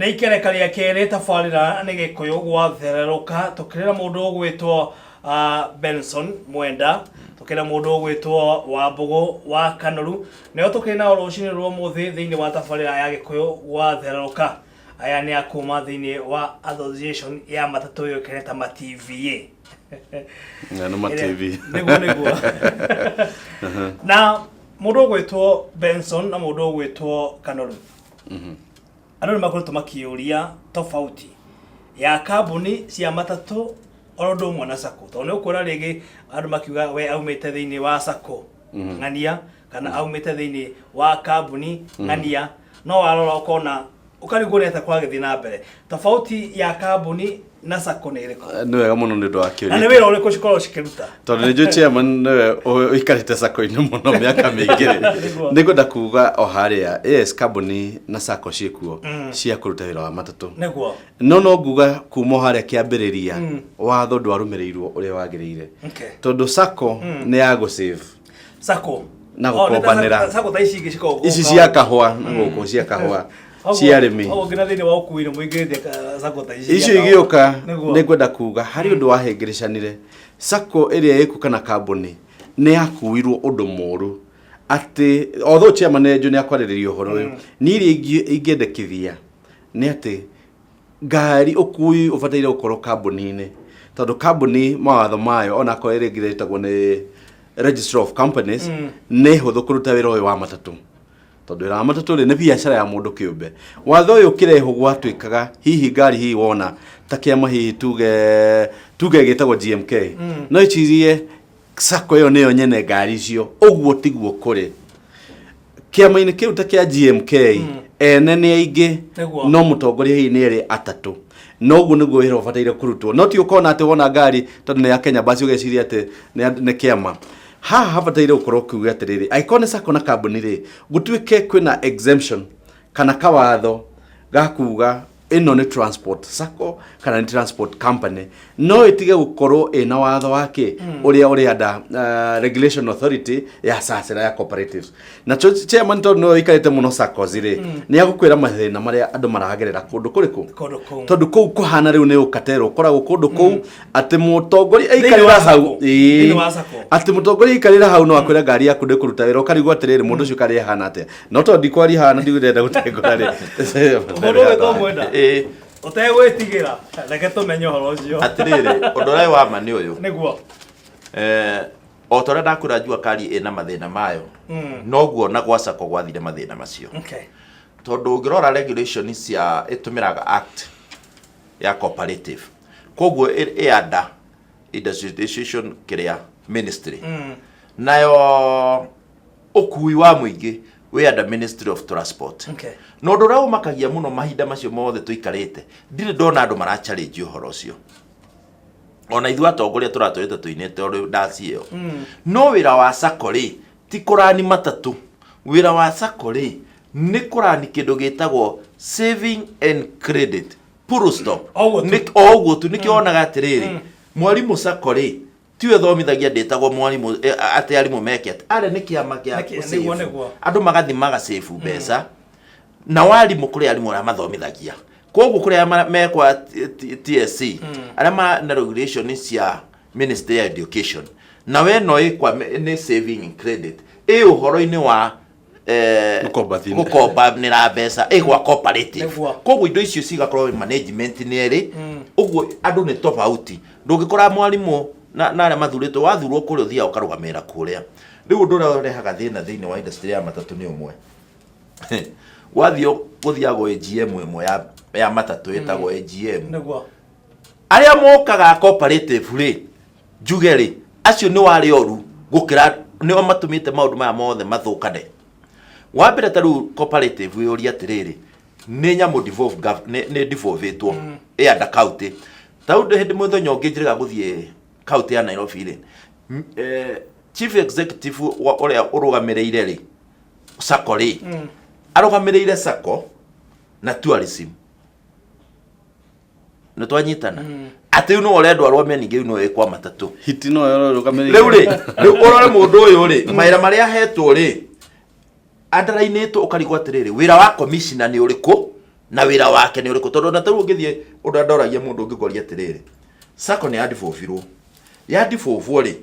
Nĩ ikereka rĩa kerĩ tabarĩra nĩ Gĩkũyũ gwathererũka, tũkĩrĩra mũndũ ũgwĩtwo Benson Mwenda, tũkĩrĩra mũndũ ũgwĩtwo Wambũgũ wa Kanoru, nĩo tũkĩrĩ nao rũcinĩ rwa ũmũthĩ thĩinĩ wa tabarĩra ya Gĩkũyũ gwathererũka. Aya nĩ a kuma thĩinĩ wa association ya matatũ yũĩkaine ta ma TVA. Na nĩ ma TV. Nĩguo nĩguo. Na mũndũ ũgwĩtwo Benson na mũndũ ũgwĩtwo Kanoru. Andũ nĩ makoretwo makĩũria tofauti ya kambuni cia matatũ oro ũndũ ũmwe na sacco, tondũ nĩ ũkuona rĩngĩ andũ makiuga we aumĩte thĩinĩ wa sacco ng'ania kana aumĩte thĩinĩ wa kambuni ng'ania, no warora ũkona ũkarigwo nĩ atĩa kũragĩthiĩ na mbere. Tofauti ya kambuni na sacco nĩ ĩrĩkũ? Nĩ wega mũno nĩ ũndũ wa Na nĩ kĩũria. wĩra ũrĩkũ cikoragwo cikĩruta? Tondũ nĩ njũĩ chairman nĩwe ũikarĩte sacco-inĩ mũno mĩaka mĩingĩ rĩ. Nĩguo. Nĩ ngwenda kuga o harĩa, yes, kambuni na sacco ciĩkuo cia kũruta wĩra wa matatũ. No no nguga kuma o harĩa kĩambĩrĩria watho ndwarũmĩrĩirwo ũrĩa wagĩrĩire. Tondũ sacco nĩ ya gũ-save. Sacco. Na Oh, nĩ ta gũkombanĩra. Sacco ta ici ingĩ cikoragwo Ici gũkũ. cia kahũa na gũkũ cia kahũa cia arĩmi. Ũguo nginya thĩinĩ wa ũkuui nĩ mũingĩrĩtie sacco ta ici Icio cia kahũa. igĩũka Nĩguo. nĩ ngwenda kuga harĩ ũndũ wahĩngĩrĩcanire. Sacco ĩrĩa ĩkuo kana kambuni nĩ yakuirwo ũndũ mũru atĩ although chairman nĩ njũĩ nĩ akwarĩrĩria ũhoro ũyũ, niĩ iria ingĩendekithia nĩ atĩ ngari ũkui ũbataire gũkorwo kambuni-inĩ, tondũ kambuni mawatho mayo onakorwo ĩrĩa ĩngĩ ĩtagwo nĩ Registrar of Companies nĩ hũthũ kũruta wĩra ũyũ wa matatũ, tondũ wĩra wa matatũ rĩ nĩ biacara ya mũndũ kĩũmbe. Watho ũyũ ũkĩrehwo gwatuĩkaga hihi ngari hihi wona ta kĩama hihi tuge gĩtagwo GMK no ĩcirie sacco ĩyo nĩyo nyene ngari icio. Ũguo tiguo kũrĩ kĩama-inĩ kĩu ta kĩa GMK, ene nĩ aingĩ no mũtongoria hihi nĩ erĩ atatũ. No ũguo nĩguo wĩra ũbataire kũrutwo, no ti ũkona atĩ wona ngari tondũ nĩ ya Kenya basi ũgeciria atĩ nĩ kĩama. Haha habataire gũkorwo ũkiuga atĩrĩrĩ, angĩkorwo nĩ sacco na kambuni rĩ, gũtuĩke kwĩna exemption kana kawatho ga kuga ĩno nĩ transport sacco kana nĩ transport company, no ĩtige gũkorwo ĩna watho wa kĩ ũrĩa ũrĩ under regulation authority ya SACERA ya cooperatives. Na chairman tondũ nĩwe ũikarĩte mũno saccos rĩ, nĩ agũkwĩra mathĩna marĩa andũ maragerera kũndũ kũrĩkũ. Kũndũ kũu. Tondũ kũu kũhana rĩu nĩ ũkaterwo ũkoragwo kũndũ kũu atĩ mũtongoria Thĩinĩ aikarĩra wa hau. sacco. Thĩinĩ wa sacco. Atĩ mũtongoria aikarĩra hau no akwĩra ngari yaku ndĩkũruta wĩra, ũkarigwo atĩrĩrĩ, mũndũ ũcio karĩ ahana atĩa? No tondũ ndikwaria haha na ndigũrenda gũtengũra rĩ. Mũndũ ũgwĩtwo Mwenda. Ĩĩ. Ũtegwĩtigĩra, reke tũmenye ũhoro ũcio. Atĩrĩrĩ, ũndũ ũrĩa wa ma nĩ ũyũ. O ta ũrĩa ndakwĩra Jua Kali ĩna mathĩna mayo, noguo na gwa sacco gwathire mathĩna macio. Tondũ ũngĩrora regulation cia ĩtũmĩraga act ya cooperative. Koguo ĩ under industrialization kĩrĩa ministry. Nayo ũkui wa mũingĩ wĩ under Ministry of Transport. Na ũndũ ũrĩa ũmakagia mũno mahinda macio mothe tũikarĩte, ndirĩ ndona andũ mara challenge ũhoro ũcio. Ona ithuĩ atongoria tũratũrĩte tũinĩte ũrĩ ndaci ĩyo. No wĩra wa sacco rĩ, ti kũrani matatũ. Wĩra wa sacco rĩ, nĩ kũrani kĩndũ gĩtagwo saving and credit. Full stop. O ũguo tu. O ũguo tu. Nĩkĩo wonaga atĩrĩrĩ, mwarimũ sacco rĩ, tiwe thomithagia ndĩtagwo mwarimũ atĩ arimũ meke atĩ arĩa nĩ kĩama kĩa Nĩ nĩguo, gũsave. nĩguo. Andũ magathiĩ magasave mbeca na warimũ kũrĩ arimũ arĩa mathomithagia, koguo kũrĩ arĩa mekwa TSC arĩa na regulation cia Ministry ya Education, na we no ĩkwa nĩ saving and credit ĩ ũhoro-inĩ wa Gũkombathina. Gũkombanĩra mbeca ĩ gwa cooperative. Koguo indo icio cigakorwo management nĩ erĩ ũguo, andũ nĩ tofauti. Ndũngĩkora mwarimũ na arĩa mathurĩtwo, wathurwo kũrĩa ũthiaga ũkarũgamĩrĩra kũrĩa. Rĩu ũndũ ũrĩa ũrehaga thĩna thĩinĩ wa industry ya matatũ nĩ ũmwe, wathiĩ gũthiagwo AGM ĩmwe ya matatũ ĩtagwo AGM. Arĩa mokaga cooperative rĩ, njuge rĩ, acio nĩ warĩ oru gũkĩra, nĩo matũmĩte maũndũ maya mothe mathũkane. Wa mbere, ta rĩu cooperative wĩyũrie atĩrĩrĩ, nĩ nyamũ devolve nĩ devolvĩtwo ĩ under county. Ta rĩu hĩndĩ mũthenya ũngĩ njĩrĩga gũthiĩ county ya Nairobi rĩ, chief executive ũrĩa ũrũgamĩrĩire rĩ sacco rĩ, arũgamĩrĩire sacco na tourism. Nĩ twanyitana atĩ rĩu nĩwe ũrendwo arũame, ningĩ rĩu nĩwe wĩ kwa matatũ. Hiti no ĩrũgamĩrĩire. Rĩu rĩ, rĩu ũrore mũndũ ũyũ rĩ, mawĩra marĩa ahetwo rĩ, andarainĩtwo, ũkarigwo atĩrĩrĩ, wĩra wa commissioner nĩ ũrĩkũ Na wĩra wake nĩ ũrĩkũ? Tondũ na tarĩu ũngĩthiĩ ũndũ ndoragia mũndũ ũngĩkoria atĩrĩrĩ, sacco nĩ yandibũbirwo, yandibũbwo rĩ,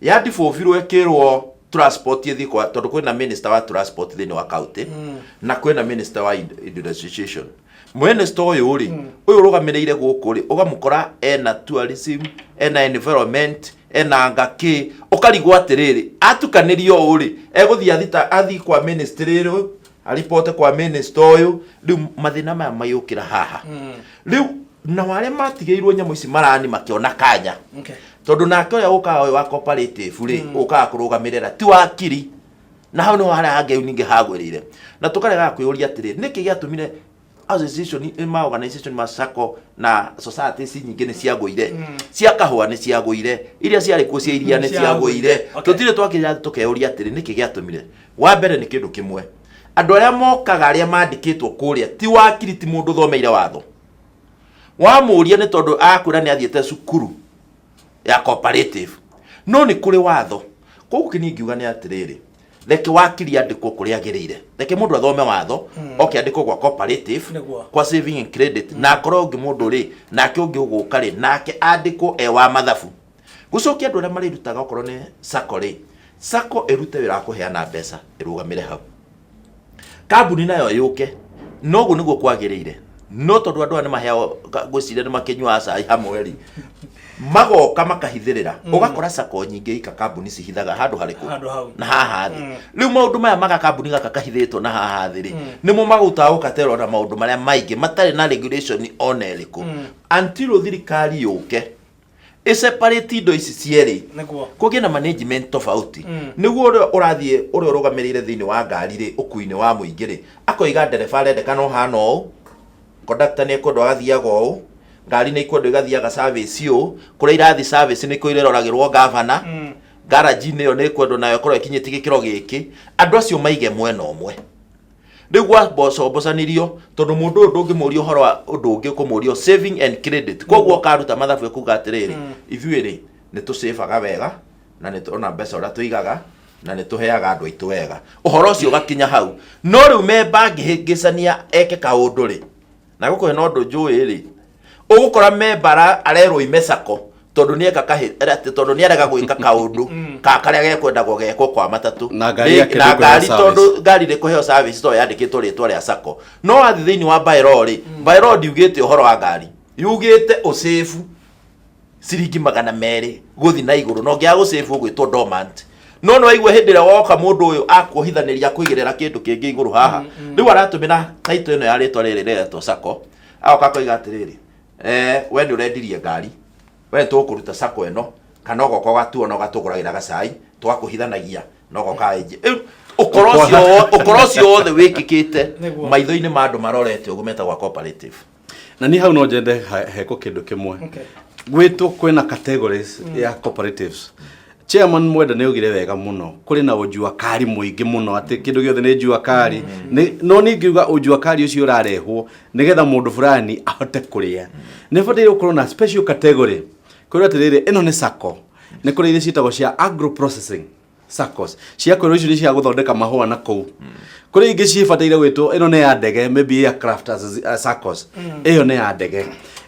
yandibũbirwo ĩkĩrwo transport ĩthiĩ kwa, tondũ kwĩna minister wa transport thĩinĩ wa county na kwĩna minister wa industrialization. Minister ũyũ rĩ, ũyũ ũrũgamĩrĩire gũkũ rĩ, ũgamũkora ena tourism, ena environment, ena ngakĩ, ũkarigwo atĩrĩrĩ, atukanĩrio ũũ rĩ, egũthiĩ athita athiĩ kwa ministry rĩ, aripote kwa minister ũyũ. Rĩu mathĩna maya mayũkĩra haha rĩu, na arĩa matigĩirwo nyamũ ici marani makĩona kanya, tondũ nake ũrĩa ũkaga ũyũ wa cooperative rĩ, ũkaga kũrũgamĩrĩra ti wakiri, na hau nĩho harĩa hangĩ ningĩ hagwĩrĩire, na tũkaregaga kwĩyũria atĩrĩ, nĩkĩ gĩatũmire association ma organization ma sacco na societies nyingĩ nĩ ciagũire, cia kahũa nĩ ciagũire, iria ciarĩ kuo cia iria nĩ ciagũire? Tũtirĩ twakĩra tũkeyũria atĩrĩ, nĩkĩ gĩatũmire? Wa mbere nĩ kĩndũ kĩmwe, andũ arĩa mokaga, arĩa mandĩkĩtwo kũrĩa, ti wakiri, ti mũndũ ũthomeire watho. Wamũria nĩ tondũ akwĩra nĩ athiĩte cukuru ya cooperative, no nĩ kũrĩ watho. Koguo kĩni ingiuga nĩ atĩrĩrĩ, reke wakiri andĩkwo kũrĩa agĩrĩire, reke mũndũ athome watho, oke andĩkwo gwa cooperative, kwa saving and credit, na akorwo ũngĩ mũndũ rĩ, nake ũngĩ ũgũka rĩ, nake andĩkwo e wa mathabu. Gũcokia andũ arĩa marĩrutaga, okorwo nĩ sacco rĩ, sacco ĩrute wĩra wa kũheana mbeca, ĩrũgamĩre hau, kambuni nayo yũke. Noguo nĩguo kwagĩrĩire, no tondũ andũ aya nĩ maheagwo ngwĩciria nĩ makĩnyuaga cai hamwe rĩ, magoka makahithĩrĩra. Ũgakora sacco nyingĩ ika kambuni cihithaga handũ harĩkũ? Handũ hau. Na haha thĩ. Rĩu maũndũ maya maga kambuni gaka kahithĩtwo na haha thĩ rĩ, nĩmo magũtaga gũkaterwo na maũndũ marĩa maingĩ matarĩ na regulation ona ĩrĩkũ, until thirikari yũke ĩseparate indo ici cierĩ, kũgĩe na management tofauti, nĩguo ũrĩa ũrathiĩ, ũrĩa ũrũgamĩrĩire thĩinĩ wa ngari rĩ, ũkui-inĩ wa mũingĩ rĩ, akoiga ndereba arendekana ũhana ũũ, conductor nĩ ekwendwo agathiaga ũũ, ngari nĩ ikwendwo igathiaga service ũũ, kũrĩa irathi service nĩ kũrĩa iroragĩrwo gavana, garage-inĩ ĩyo nĩ ĩkwendwo nayo ĩkorwo ĩkinyĩtie gĩkĩro gĩkĩ. Andũ acio maige mwena ũmwe. Rĩu gwambocambocanirio, tondũ mũndũ ũyũ ndũngĩmũria ũhoro wa ũndũ ũngĩ, ũkũmũrio saving and credit. Koguo ũkaruta mathabu ekuga atĩrĩrĩ, ithuĩ rĩ, nĩ tũcĩbaga wega na nĩ tũrona mbeca ũrĩa tũigaga na nĩ tũheaga andũ aitũ wega. Ũhoro ũcio ũgakinya hau, no rĩu memba angĩhĩngĩcania eke kaũndũ rĩ, na gũkũ hena ũndũ njũĩ rĩ, ũgũkora memba arerwo ime sacco tondũ nĩ eka atĩ tondũ nĩ arega gwĩka kaũndũ ka karĩa gekwendagwo gekwo kwa matatũ. Na ngari yake na ndĩkũheo ngari service. Tondũ ngari ndĩkũheo service tondũ yandĩkĩtwo rĩtwa rĩa sacco. No wathiĩ thĩinĩ wa bylaw rĩ, bylaw ndiugĩte ũhoro wa ngari, yugĩte ũcĩbu ciringi 200 gũthi na igũrũ, na ũngĩaga gũcĩbu ũgwĩtwo dormant. No nĩ waigua hĩndĩ ĩrĩa woka mũndũ ũyũ akuohithanĩria akũigĩrĩra kĩndũ kĩngĩ igũrũ haha, rĩu aratũmĩra title ĩno ya rĩtwa rĩrĩ rĩretwo sacco, agoka akoiga atĩrĩrĩ, we nĩ ũrendirie ngari, we nĩ tũgũkũruta sacco ĩno, kana ũgoka ũgatuona ũgatũgũragĩra gacai, tũgakũhithanagia na ũgoka ĩnje. Rĩu ũkoro ũcio wothe wĩkĩkĩte maitho-inĩ ma andũ marorete ũguo metagwo cooperative. Na niĩ hau no njende hekwo kĩndũ kĩmwe. Gwĩtwo kwĩna categories ya cooperatives. Chairman Mwenda nĩ augire wega mũno, kũrĩ na ũnjua kari mũingĩ mũno, atĩ kĩndũ gĩothe nĩ njua kari. No niĩ ngiuga ũnjua kari ũcio ũrarehwo nĩgetha mũndũ fulani ahote kũrĩa. Nĩ bataire gũkorwo na special category kwĩrwo atĩrĩrĩ, ĩno nĩ sacco, nĩ kũrĩ iria ciĩtagwo cia agro processing saccos, cia kwĩrwo icio nĩ cia gũthondeka mahũa na kũu, kũrĩ ingĩ cibataire gwĩtwo ĩno nĩ ya ndege, maybe aircraft as, saccos, ĩyo nĩ ya ndege,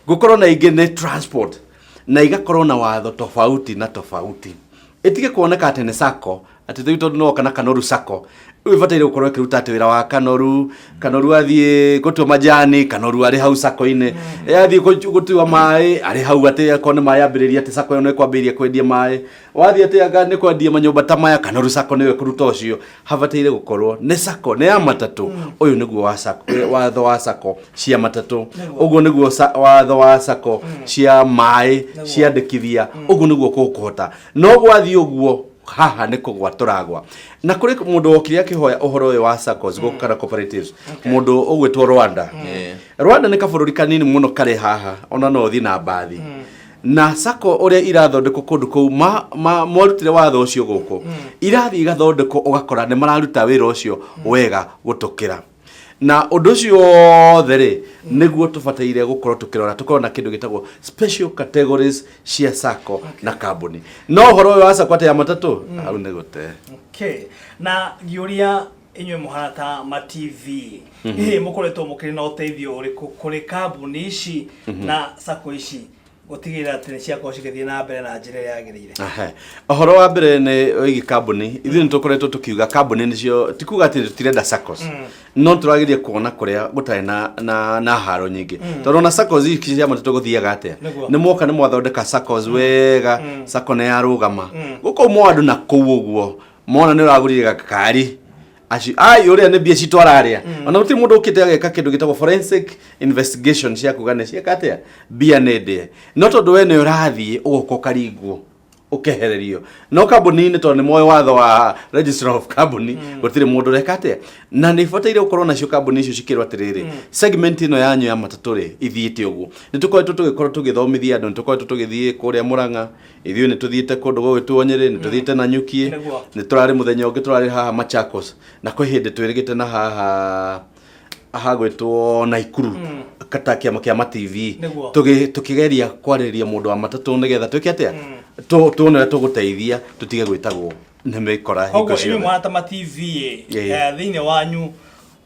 gũkorwo na ingĩ nĩ transport, na igakorwo na watho tofauti na tofauti, ĩtige kuoneka atĩ nĩ sacco, atĩ rĩu tondũ nĩwoka na Kanoru Sacco, rĩu ĩbataire gũkorwo ĩkĩruta atĩ wĩra wa Kanoru. Kanoru athiĩ gũtua majani, Kanoru arĩ hau sacco-inĩ, athiĩ gũtua maĩ arĩ hau, atĩ akorwo nĩ maĩ ambĩrĩria atĩ sacco ĩyo nĩ ĩkwambĩrĩria kwendia maĩ, wathiĩ atĩ anga nĩ kwendia manyũmba ta maya, Kanoru Sacco nĩwe kũruta ũcio. Habataire gũkorwo nĩ sacco nĩ ya matatũ, ũyũ nĩguo wa sacco, watho wa sacco cia matatũ, ũguo nĩguo watho wa sacco cia maĩ ciandĩkithia, ũguo nĩguo kũkũhota. No gwathiĩ ũguo haha nĩ kũgwa tũragwa. Na kũrĩ mũndũ wokire akĩhoya ũhoro ũyũ wa saccos gũkũ kana cooperatives, mũndũ ũgwĩtwo Rwanda. Rwanda nĩ kabũrũri kanini mũno karĩ haha, ona no ũthiĩ na mbathi na sacco ũrĩa irathondekwo kũndũ kũu, mwarutire watho ũcio gũkũ, irathiĩ igathondekwo, ũgakora nĩ mararuta wĩra ũcio wega gũtũkĩra. Na ũndũ ũcio wothe rĩ, nĩguo tũbataire gũkorwo tũkĩrora, tũkorwo na kĩndũ gĩtagwo special categories cia sacco na kambuni. No ũhoro ũyũ wa sacco atĩ ya matatũ, hau nĩ gũte. Okay. Na ngĩũria Inyuĩ mũhana ta ma TV, hihi mũkoretwo mũkĩrĩ na ũteithio ũrĩkũ kũrĩ kambuni ici na sacco ici gũtigĩrĩra atĩ nĩ ciakorwo cigĩthiĩ na mbere na njĩra ĩrĩa yagĩrĩire? Ahe. Ũhoro wa mbere nĩ wĩgiĩ kambuni. Ithuĩ nĩ tũkoretwo tũkiuga kambuni nĩcio, ti kuga atĩ tũtirenda SACCOs, no tũrageria kuona kũrĩa gũtarĩ na haro nyingĩ, tondũ ona SACCOs ici cia matatũ gũthiaga atĩa? Nĩ mwoka, nĩ mwathondeka SACCOs wega, SACCO nĩ yarũgama gũkũ, mwa andũ na kũu ũguo mona nĩ ũragũrire gakari acio ai ũrĩa nĩ mbia citũ ararĩa. Ona gũtirĩ mũndũ ũkĩte ageka kĩndũ gĩtagwo forensic investigation cia kuga nĩ cieka atĩa, mbia nĩ ndĩe, no tondũ we nĩ ũrathiĩ ũgoka ũkaringwo ũkehererio. No kambuni-inĩ, tondũ nĩ moĩ watho wa registrar of company, gũtirĩ mũndũ ũreka atĩa. Na nĩ ibataire gũkorwo nacio kambuni icio cikĩrwo atĩrĩrĩ, segment ĩno yanyu ya matatũ rĩ, ithiĩte ũguo. Nĩ tũkoretwo tũgĩkorwo tũgĩthomithia andũ, nĩ tũkoretwo tũgĩthiĩ kũrĩa Mũrang'a, ithuĩ nĩ tũthiĩte kũndũ gũgĩtwo Nyĩrĩ, nĩ tũthiĩte Nanyuki, nĩ tũrarĩ mũthenya ũngĩ tũrarĩ haha Machakos, na kwĩ hĩndĩ twĩrĩgĩte na haha hagwĩtwo Naikuru kata kĩama kĩa ma TV, tũkĩgeria kwarĩrĩria mũndũ wa matatũ nĩgetha twĩke atĩa, tuone ũrĩa tũgũteithia tũtige gwĩtagwo nĩ mĩkora hingo Koguo inyuĩ ciothe. mũhana ta ma TV, thĩinĩ wanyu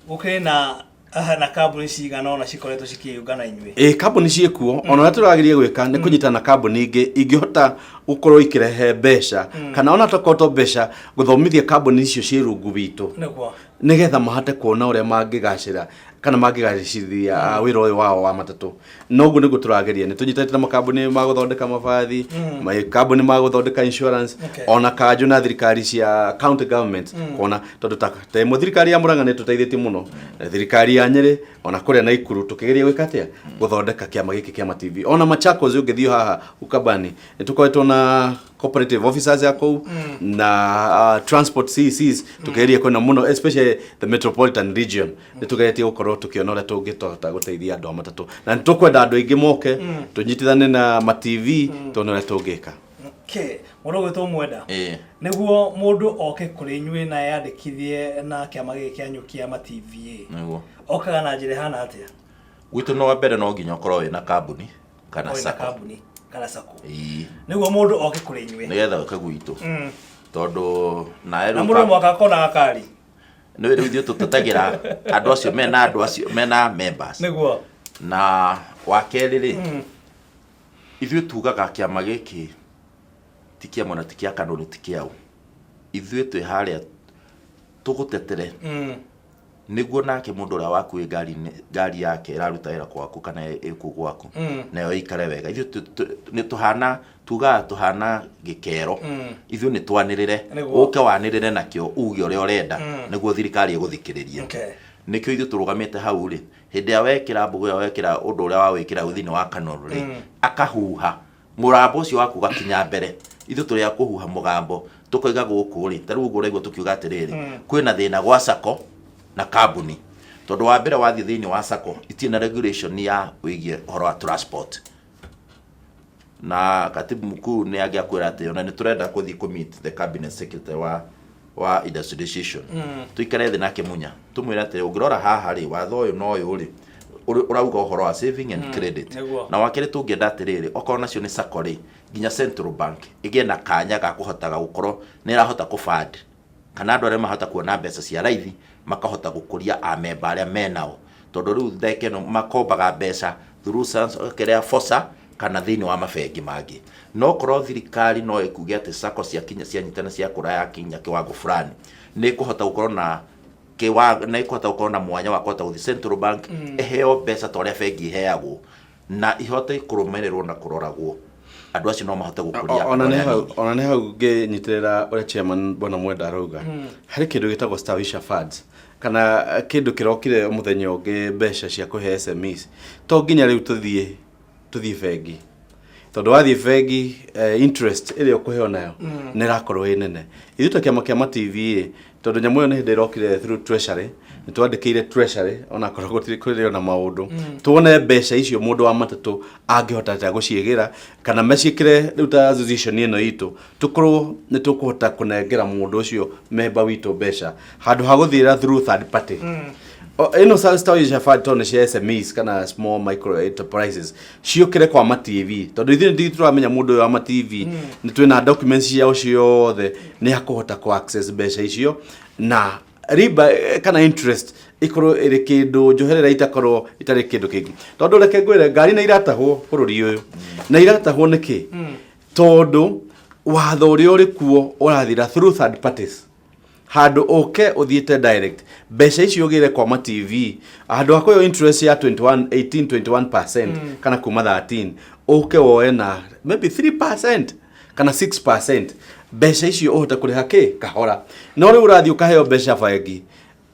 gũkĩrĩ na kambuni cigana ũna cikoretwo cikĩyũngana inyuĩ? Ĩ, kambuni ciĩkuo. Ona ũrĩa tũrageria gwĩka nĩ kũnyitana na kambuni ingĩ ingĩhota gũkorwo ikĩrehe mbeca, kana ona tokorwo to mbeca, gũthomithia kambuni icio ciĩ rungu witũ, nĩgetha mahote kuona ũrĩa mangĩgacĩra kana mangĩgacĩrithia wĩra ũyũ wao wa matatũ. Noguo nĩguo tũrageria. Nĩ tũnyitanĩte na makambuni ma gũthondeka mabathi, makambuni ma gũthondeka insurance, ona kanjũ na thirikari cia county government, kuona tondũ ta ĩmwe thirikari ya Murang'a nĩ tũteithĩtie mũno, na thirikari ya Nyĩrĩ, ona kũrĩa Naikuru, tũkĩgeria gwĩka atĩa, gũthondeka kĩama gĩkĩ kĩa ma TV. Ona Machakos ũngĩthiĩ haha Ukambani, nĩ tũkoretwo na cooperative officers ya kũu na transport CECs, tũkĩgeria kwena mũno, especially the metropolitan region. Nĩ tũgeretie gũkorwo tũkĩona ũrĩa tũngĩtota gũteithia andũ a matatũ, na nĩ tũkwenda andũ aingĩ moke tũnyitithane na ma TV, tuone ũrĩa tũngĩka. Okay. Mũndũ ũgwĩtwo Mwenda, nĩguo mũndũ oke kũrĩ inyuĩ na eyandĩkithie na kĩama gĩkĩ kĩanyu kĩa ma TVA, okaga na njĩra ĩhana atĩa? Gwitũ no wa mbere no nginya ũkorwo wĩna kambuni kana Ũrĩ na sacco. Kambuni kana sacco, Ĩĩ. Nĩguo mũndũ oke kũrĩ inyuĩ. Nĩgetha ũke gwitũ, tondũ nawe Na rĩu mũndũ mwaka akona gakari. Nĩ rĩu ithuĩ tũtetagĩra andũ acio mena, andũ acio mena members. Na wa kerĩ rĩ, ithuĩ tugaga kĩama gĩkĩ ti kĩa mwena, ti kĩa kanũni, ti kĩao. Ithuĩ twĩ harĩa tũgũtetere, nĩguo nake mũndũ ũrĩa waku wĩ ngari-inĩ, ngari yake ĩraruta wĩra gwaku kana ĩkũ gwaku, nayo ĩikare wega. Ithuĩ nĩ tũhana, tugaga tũhana gĩkero. Ithuĩ nĩ twanĩrĩre, ũke wanĩrĩre nakĩo, uge ũrĩa ũrenda, nĩguo thirikari ĩgũthikĩrĩrie. Nĩkĩo ithuĩ tũrũgamĩte hau rĩ, hĩndĩ ĩrĩa wekĩra mbũgũ ĩyo, wekĩra ũndũ ũrĩa wawĩkĩra thĩinĩ wa kanua rĩ, akahuha mũrambo ũcio waku ũgakinya mbere. Ithuĩ tũrĩ a kũhuha mũgambo, tũkoiga gũkũ rĩ, ta rĩu ũguo ũraigua tũkiuga atĩrĩrĩ, kwĩna thĩna gwa sacco na kambuni, tondũ wa mbere wathiĩ thĩinĩ wa sacco itirĩ na regulation ya wĩgiĩ ũhoro wa transport. Na katibu mkuu nĩ angĩakwĩra atĩ ona nĩ tũrenda kũthiĩ kũ meet the cabinet secretary wa industrialization, tuikare thĩ nake munya, tumwĩre atĩ ũngĩrora haha rĩ, watho ũyũ na ũyũ rĩ, ũrauga ũhoro wa saving and credit. Na wa kerĩ, tũngĩenda atĩrĩrĩ, okorwo nacio nĩ sacco rĩ, nginya central bank ĩgĩe na kanya ga kũhotaga gũkorwo nĩ ĩrahota kũ fund, kana andũ arĩa mahota kuona mbeca cia raithi makahota gũkũria amemba arĩa menao, tondũ rĩu ndagĩka ĩno makombaga mbeca through kĩrĩa FOSA kana thĩinĩ wa mabengi mangĩ. No korwo thirikari no ĩkuge atĩ sacco ciakinya, cianyitana, ciakũra, yakinya kiwango fulani, nĩ ĩkũhota gũkorwo na nĩ ĩkũhota gũkorwo na mwanya wa kũhota gũthiĩ central bank ĩheo mbeca ta ũrĩa bengi iheagwo, na ihote kũrũmĩrĩrwo na kũroragwo, andũ acio no mahote gũkũria ona andũ nĩ arĩa hau anini. Ona nĩ hau ngĩnyitĩrĩra ũrĩa chairman bwana Mwenda arauga, harĩ kĩndũ gĩtagwo Stawisha Funds, kana kĩndũ kĩrokire mũthenya ũngĩ, mbeca cia kũhe SMEs. To nginya rĩu tũthiĩ bengi, tondũ wathiĩ bengi, interest ĩrĩa ũkũheo nayo nĩ ĩrakorwo ĩ nene. Ithuĩ ta kĩama kĩa ma TV ĩ, tondũ nyamũ ĩyo nĩ hĩndĩ ĩrokire through treasury, nĩ twandĩkĩire treasury, onakorwo gũtirĩ kũrĩ ona maũndũ, tuone mbeca icio mũndũ wa matatũ angĩhota atĩa gũciĩgĩra, kana maciĩkĩre rĩu ta association ĩno itũ, tũkorwo nĩ tũkũhota kũnengera mũndũ ũcio memba witũ mbeca handũ ha gũthiĩra through third party. Ĩno Stawisha Fund, tondũ nĩ cia SMEs kana small micro enterprises, ciũkĩre kwa ma TV, tondũ ithuĩ nĩ tũramenya mũndũ ũyũ wa ma TV, nĩ twĩna documents ciao ciothe, nĩ akũhota kũ access mbeca icio na Riba kana interest ikorwo ĩrĩ kĩndũ njoherera itakorwo itarĩ kĩndũ kĩngĩ, tondũ reke ngwĩre, ngari nĩ iratahwo bũrũri ũyũ, na iratahwo nĩkĩ? Tondũ watho ũrĩa ũrĩ kuo ũrathira through third parties handũ ũke ũthiĩte direct mbeca icio ũgĩre kwa ma TV handũ ha kũheo interest ya 21 18 21% kana kuma 13, ũke woe na maybe 3% kana 6%, mbeca icio ũhote kũrĩha kĩ kahora. No rĩu ũrathiĩ ũkaheo mbeca bengi,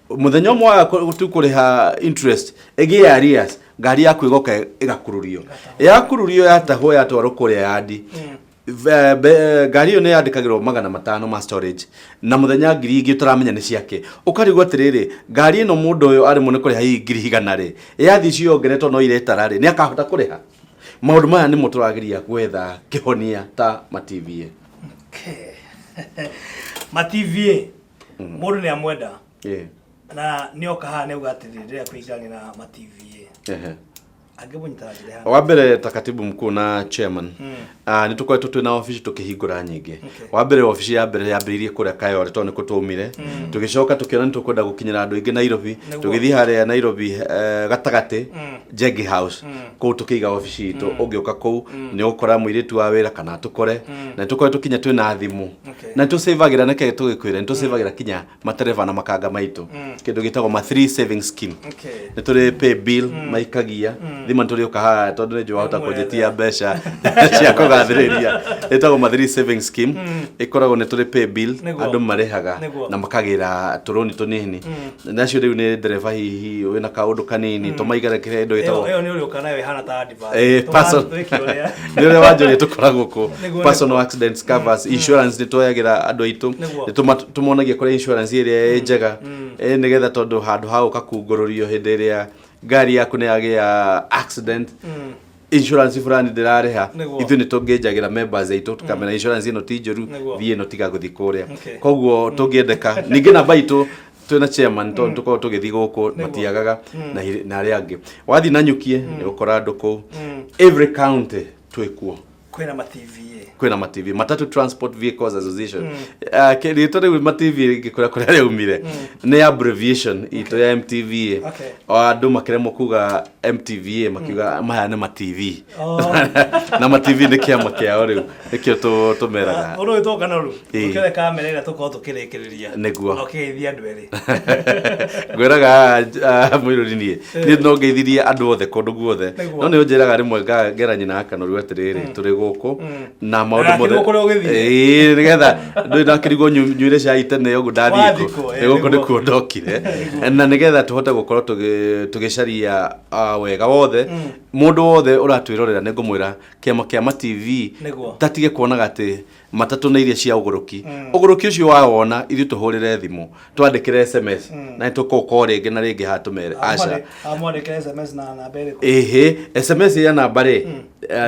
mũthenya ũmwe waga tu kũrĩha interest ĩgĩe arrears, ngari yaku ĩgoka ĩgakururio, yakururio, yatahwo, yatwarwo kũrĩa yandi. Ngari ĩyo nĩ yandĩkagĩrwo 500 ma storage na mũthenya ngiri ingĩ ũtaramenya nĩ ciake. Ũkarigwo atĩrĩrĩ, ngari ĩno mũndũ ũyũ arĩmwo nĩ kũrĩha hihi 100,000 rĩ, yathiĩ ciongeretwo no iretara rĩ, nĩ akahota kũrĩha? Maũndũ maya nĩmo tũrageria gwetha kĩhonia ta ma TVA. Okay. Ma TVA, mũndũ nĩ amwenda na nĩ oka haha nĩ auga atĩrĩrĩ, ndĩrenda kũingĩrania na ma TVA, angĩmũnyita na njĩra ĩhana? Wa mbere, ta katibu mkuu na chairman, nĩ tũkoretwo twĩ na obici tũkĩhingũra nyingĩ. Wa mbere, obici ya mbere yambĩrĩirie kũrĩa Kayole tondũ nĩkuo twaumire. Tũgĩcoka tũkĩona nĩ tũkwenda gũkinyĩra andũ aingĩ Nairobi. Tũgĩthiĩ harĩa Nairobi, gatagatĩ, Njenge House, kũu tũkĩiga obici itũ. Ũngĩũka kũu nĩ ũgũkora mũirĩtu wa wĩra kana tũkore, na nĩ tũkoretwo kinya twĩna thimũ na nĩ tũcĩvagĩra, nĩke tũgĩkwĩre nĩ tũcĩvagĩra kinya matereba na makanga maitũ kĩndũ gĩtagwo ma 3 savings scheme. Nĩ tũrĩ pay bill maikagia thima, nĩ tũrĩũka haha tondũ nĩ njũĩ wahota kũnjĩtia mbeca cia kũgathĩrĩria. Ĩtagwo ma 3 savings scheme, ĩkoragwo nĩ tũrĩ pay bill andũ marĩhaga na makagĩra tũrũni tũnini nacio. Rĩu nĩ ndereba hihi wĩna kaũndũ kanini tũmaigara kĩndũ gĩtagwo Ĩyo nĩ ũrĩũka nayo ĩhana ta advert. Twĩke ũrĩa. Nĩ ũrĩa wanjũria tũkoragwo kũ personal accidents covers insurance nĩ twoyagĩra andũ aitũ. Nĩ tũmonagia kũrĩa insurance ĩrĩa ĩ njega, nĩgetha tondũ handũ ha gũka kungũrũrio hĩndĩ ĩrĩa ngari yaku nĩ yagĩa accident, insurance fulani ndĩrarĩha. Ithuĩ nĩ tũngĩnjagĩra members aitũ tũkamera insurance ĩno ti njũru, thiĩ ĩno, tiga gũthiĩ kũrĩa. Koguo tũngĩendeka ningĩ namba itũ twĩna chairman, tondũ tũkoragwo tũgĩthiĩ gũkũ matiagaga na arĩa angĩ. Wathiĩ na nyukie nĩ ũgũkora andũ kũu. Every county twĩkuo. Kwĩna ma TVA. Kwĩna ma TV, Matatu Transport Vehicles Association. Rĩtwa rĩu ma TV rĩngĩkũra kũrĩa rĩaumire nĩ abbreviation itũ ya MTVA. O andũ makĩremwo kuga MTVA, makiuga maya nĩ ma TV. Na ma TV nĩ kĩama kĩao, rĩu nĩkĩo tũmeraga. Ũndũ ũyũ Kanoru, ũkĩoe kamera ĩrĩa tũkorwo tũkĩrĩkĩrĩria. Nĩguo. Na ũkĩgeithia andũ erĩ. Ngwĩraga mũirũri, niĩ no ngeithirie andũ othe kũndũ guothe. No nĩ ũnjĩraga rĩmwe ngera nyina wa Kanoru atĩrĩrĩ, tũrĩ gũkũ na maũndũ mothe. Ndakĩrigwo kũrĩa ũgĩthiĩ. Ĩĩ, nĩgetha ndũĩ ndakĩrigwo nyuire cai tene ũguo ndathiĩ Wathiĩ kũ. kũ, Nĩ gũkũ nĩguo. nĩkuo ndokire na nĩgetha tũhote gũkorwo tũgĩcaria wega wothe. Mũndũ wothe ũratwĩrorera, nĩ ngũmwĩra kĩama kĩa ma TV tatige kuonaga atĩ matatũ nĩ iria cia ũgũrũki. Ũgũrũki ũcio wawona, ithuĩ tũhũrĩre thimũ, twandĩkĩre SMS, na nĩ tũkũka o rĩngĩ na rĩngĩ haha tũmere aca. Amwandĩkĩre SMS na namba ĩrĩkũ? Ĩhĩ, SMS ya namba rĩ,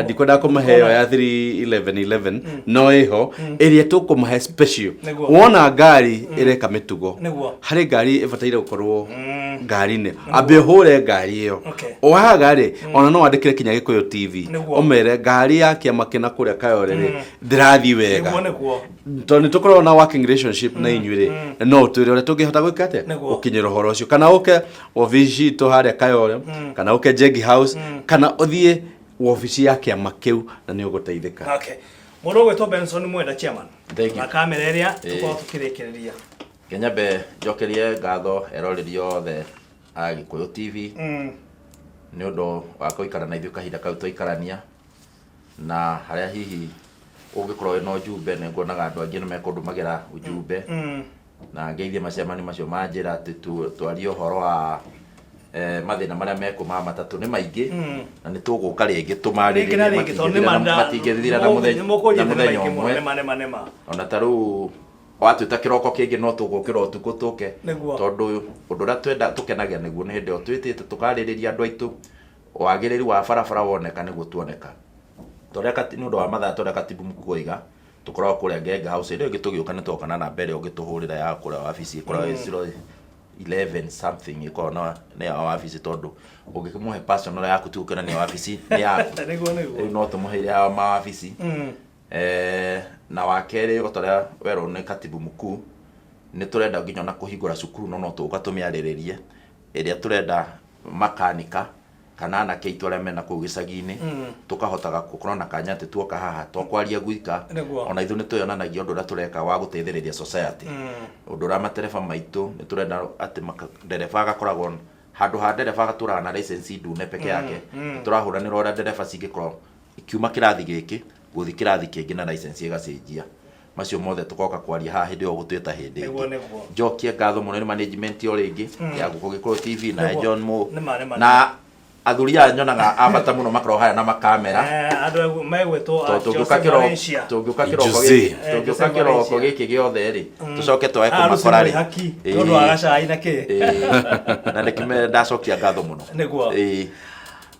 ndikwendaga kũmahe ĩyo ya 31111, no ĩho ĩrĩa tũkũmahe special. Wona ngari ĩreka mĩtugo harĩ ngari ĩbataire gũkorwo ngari-inĩ, ambe ũhũre ngari ĩyo. Waga rĩ, ona no wandĩkĩre kinya Gĩkũyũ TV, ũmere ngari ya kĩama kĩna kũrĩa Kayore rĩ, ndĩrathiĩ wega. Nĩguo nĩguo. Tondũ nĩ tũkoragwo na working relationship na inyuĩ rĩ, no ũtwĩre ũrĩa tũngĩhota gwĩka atĩa gũkinyĩra ũhoro ũcio, kana ũke wabici itũ harĩa Kayore, kana ũke Njegi House, kana ũthiĩ wabici ya kĩama kĩu na nĩ ũgũteithĩka. Okay. Mũndũ ũgwĩtwo Benson Mwenda, chairman. Thank you. Na kamera ĩrĩa tũkorwo tũkĩrĩkĩrĩria. Kenyambe njokerie ngatho eroreri othe a Gĩkũyũ TV nĩ ũndũ wa gũikara na ithuĩ kahinda kau twaikarania, na harĩa hihi ũngĩkorwo wĩna ũjumbe, nĩ nguonaga andũ aingĩ nĩ mekũndũmagĩra ujumbe na ngeithie macemani macio manjĩra atĩ twarie ũhoro wa mathĩna marĩa mekũ ma matatũ nĩ maingĩ, na nĩ tũgũka rĩngĩ Rĩngĩ na tũmarĩrĩrie. Rĩngĩ tondũ nĩ Matingĩthira na mũthenya nĩ mũkũnjĩte na nĩ mũthenya maingĩ mũno, ũmwe. nĩma nĩma nĩma. Ona ta rĩu watwĩta kĩroko kĩngĩ, no tũgũkĩra ũtukũ tũke. Tondũ ũndũ ũrĩa twenda tũkenagia nĩguo nĩ hĩndĩ ĩyo twĩtĩte tũkarĩrĩria andũ aitũ wagĩrĩru wa barabara woneka nĩguo tuoneka. Torĩa nĩ ũndũ wa mathaa, torĩa katibu mkuu oiga, tũkoragwo kũrĩa Ngenga House. Hĩndĩ ĩyo ĩngĩ tũgĩũka nĩ twoka na namba ĩrĩa ũngĩtũhũrĩra ya kũrĩa wabici ĩkoragwo ĩ 011 something, ĩkoragwo na nĩ ya wabici, tondũ ũngĩkĩmũhe personal yaku ti gũkĩona nĩ ya wabici, nĩ yaku. Nĩguo nĩguo. Rĩu no tũmũhe ĩrĩa ya mawabici. Na wa kerĩ, o ta ũrĩa werwo nĩ katibu mkuu, Nĩ tũrenda nginya ona kũhingũra cukuru, no no tũgũka tũmĩarĩrĩrie, ĩrĩa tũrenda makanika kana anake aitũ arĩa mena kũu gĩcagi-inĩ, tũkahotaga gũkorwo na kanya atĩ tuoka haha to kwaria gwika. Ona ithuĩ nĩ twĩyonanagia ũndũ ũrĩa tũreka wa gũteithĩrĩria society, ũndũ ũrĩa matereba maitũ nĩ tũrenda atĩ ndereba agakoragwo handũ ha ndereba agatũraga na license ndune peke yake. Nĩ tũrahũranĩra ũrĩa ndereba cingĩkorwo ikiuma kĩrathi gĩkĩ gũthiĩ kĩrathi kĩngĩ na license ĩgacenjia. Macio mothe tũgoka kwaria haha hĩndĩ ĩyo gũtwĩta hĩndĩ ĩngĩ. Njokie ngatho mũno nĩ management o rĩngĩ ya Gũkũ Gĩkũyũ TV na John Mo na athuri aya nyonaga a bata mũno makoragwo harĩa na makamera. Andũ megwĩtwo tondũ tũngĩũka kĩroko, tũngĩũka kĩroko gĩkĩ, tũngĩũka kĩroko gĩkĩ gĩothe rĩ, tũcoke twage kũmakora rĩ. Nĩ ũndũ wa gacai na kĩ. Na nĩkĩmere ndacokia ngatho mũno. Nĩguo.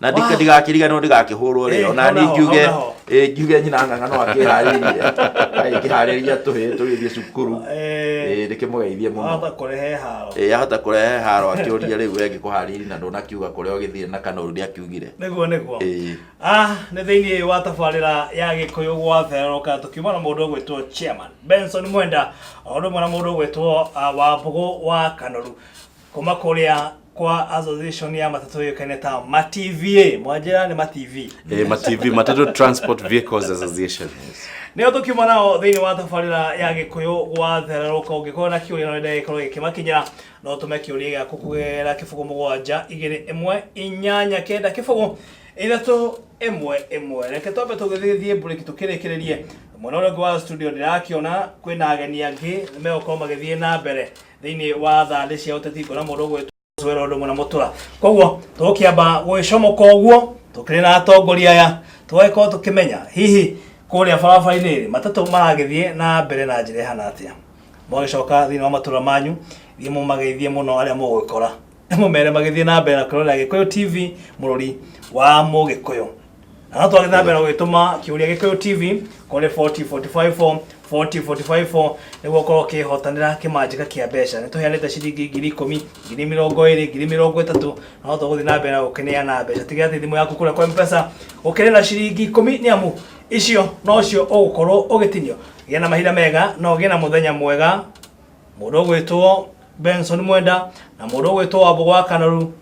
Na ndigakĩriganĩrwo, ndigakĩhũrwo rĩ. Ona niĩ ngiuge, ngiuge nyina ng'ang'a no akĩharĩrie, agĩkĩharĩria tũhĩĩ tũgĩthiĩ cukuru. Ndĩkĩmũgeithie mũno. Ahota kũrehe haro. Ahota kũrehe haro akĩũria rĩu we ngĩkũharĩria na ndũnakiuga kũrĩa ũgĩthire na kana ũru nĩakiugire. Nĩguo, nĩguo. Ah, nĩ thĩinĩ wa tabarĩra ya Gĩkũyũ gwatherũka, tũkiuma na mũndũ ũgwĩtwo Chairman Benson Mwenda, o ũndũ ũmwe na mũndũ ũgwĩtwo Wambũgũ wa Kanoru kuma kũrĩa kwa association ya matatũ yũĩkaine ta ma TVA. Mwanjĩra nĩ ma TV. Ma TV, Matatu Transport Vehicles Association. Nĩo tũkiuma nao thĩinĩ wa tabarĩra ya Gĩkũyũ gwathererũka. Ũngĩkorwo na kĩũria no wende gĩkorwo gĩkĩmakinyĩra, no ũtũme kĩũria gĩaku kũgerera 0 7 2 1 8 9 0 3 1 1. Reke twambe tũgĩthiĩ mburĩki tũkĩrĩkĩrĩrie. Mwena ũrĩa ũngĩ wa studio ndĩrakĩona kwĩna ageni angĩ megũkorwo magĩthiĩ na mbere thĩinĩ wa thandĩ cia ũteti, ngona mũndũ ũgwĩtwo Wera ũndũ ũmwe na mũtũra. Koguo tũgũkĩamba gwĩcomoka ũguo tũkĩrĩ na atongoria aya, tũgagĩkorwo tũkĩmenya hihi kũrĩa barabara-inĩ rĩ, matatũ maragĩthiĩ na mbere na njĩra ĩhana atĩa. Mwagĩcoka thĩinĩ wa matũra manyu, thiĩ mũmageithie mũno arĩa mũgũgĩkora, mũmere magĩthiĩ na mbere na kwĩrorera Gĩkũyũ TV, mũrori wa Mũgĩkũyũ. Na no twagĩthiĩ na mbere na gũgĩtũma kĩũria Gĩkũyũ TV kũrĩ 40454, 40454, nĩguo ũkorwo ũkĩhotanĩra kĩmanjĩka kĩa mbeca. Nĩ tũheanĩte ciringi 10,000, 20,000, 30,000, na no tũgũthiĩ na mbere na gũkĩneana mbeca. Tiga atĩ thimũ yaku kũrĩa kwa M-Pesa ũkĩrĩ na ciringi 10, nĩ amu icio nocio ũgũkorwo ũgĩtinio. Gĩa na mahinda mega na ũgĩe na mũthenya mwega. Mũndũ ũgwĩtwo Benson Mwenda na mũndũ ũgwĩtwo Wambũgũ wa Kanoru,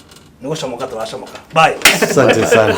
nĩ gũcomoka tũracomoka. Bye. Asante sana.